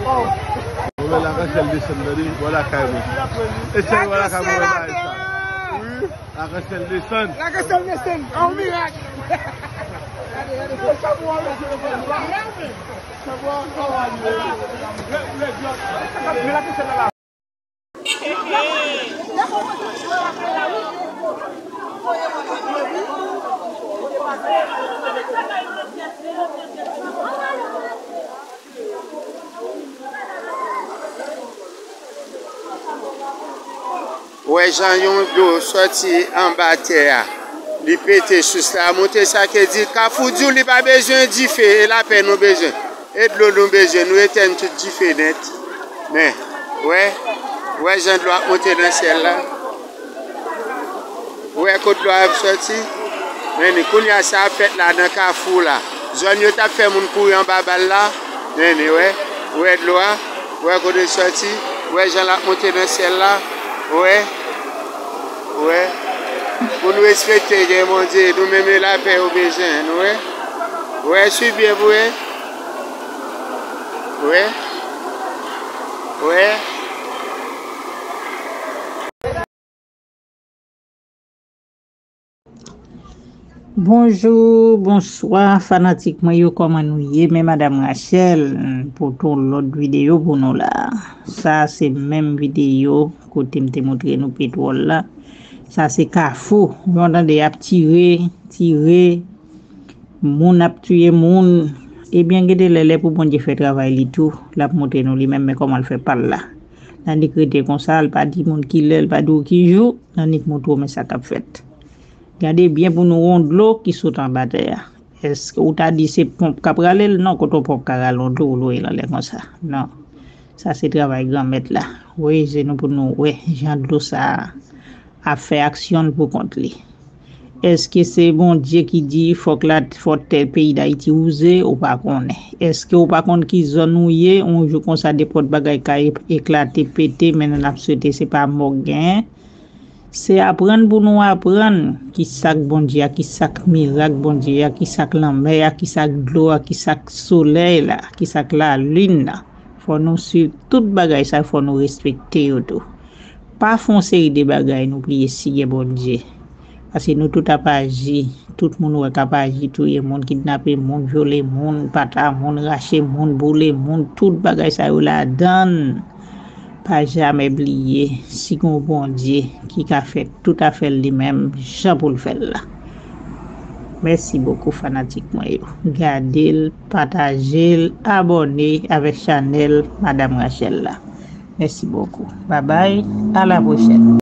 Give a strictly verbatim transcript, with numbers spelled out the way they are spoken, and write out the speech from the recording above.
Mwen wè Lakansyèl desann, tande, bò lakay mwen. E sèl bò lakay mwen wè bagay sa. Wi, Lakansyèl desann. Lakansyèl desann, an mirak. Gade, gade, sa pou wè, sa pou wè. Ou wè jan yon dlo sòti anba tè a, li pete sous la, monte, sa ke di Kafou di w li pa bezwen dife, e lapè nou bezwen, e dlo nou bezwen, nou etèn tout dife nèt. Men, wè, wè jan dlo ap monte nan syèl la. Ou wè kot dlo a ap sòti? Men ni, kounye a sa ap fèt la nan Kafou la. Zòn yo t ap fè moun kouri anba bal la. Men ni, wè, ou wè dlo a? Ou wè kote l sòti? Ou wè jan l ap monte nan syèl la? Ou wè? Ou wè? Pou nou respekte gen Bondye, nou menm e lapè yo bezwen, nou wè? Ou wè, swiv byen pou wè? Ou wè? Ou wè? Bonjou, bonswa, fanatik mwen yo, kòman nou ye? Men Madanm Rachel, m pote yon lòt videyo pou nou la. Sa se menm videyo kote m te montre nou petwòl la. Sa se Kafou. Jan w tande y ap tire, tire, moun ap tiye moun. Ebyen, gen de lè, lè pou Bondye fè travay li tou, l ap montre nou li menm, men kòman l fè pa l la. Annik rete konsa, l pa di moun ki lè, l pa di w ki jou, annik montre w men sa k ap fèt. Gade byen pou nou wè yon dlo ki sot anba tè a. Èske ou ta di se ponp k ap rale l? Non, kote yon ponp ka rale yon dlo, ou lwe l anlè konsa? Non. Sa se travay Granmèt la. Voye je nou pou nou wè jan dlo sa a ap fè aksyon l pou kont li. Èske se Bondye ki di fòk la, fòk tè peyi Dayiti wouze? Ou pa konnen. Èske ou pa konn ki zòn ou ye? Yon jou konsa, nenpòt bagay ka e-, eklate, pete, men n ap swete se pa mò k genyen. Se aprann pou nou aprann ki sa k Bondye a, ki sa k mirak Bondye a, ki sa k lanmè a, ki sa k dlo a, ki sa k solèy la, ki sa k lalin nan. Fò nou swiv tout bagay sa yo, fò nou respekte yo tou. Pa fè yon seri de bagay nou bliye si gen Bondye. Paske nou tout ap aji, tout moun ou wè k ap aji, touye moun, kidnape moun, vyole moun, pata moun, rache moun, boule moun, tout bagay sa yo ladan l. Pa jamè bliye, si gen yon Bondye ki ka fè tout afè l li menm, jan pou l fè l la. Mèsi bokou fanatik mwen yo. Gade l, pataje l, abòne avèk chanèl Madanm Rachel la. Mèsi bokou. Babay, a la pwochèn.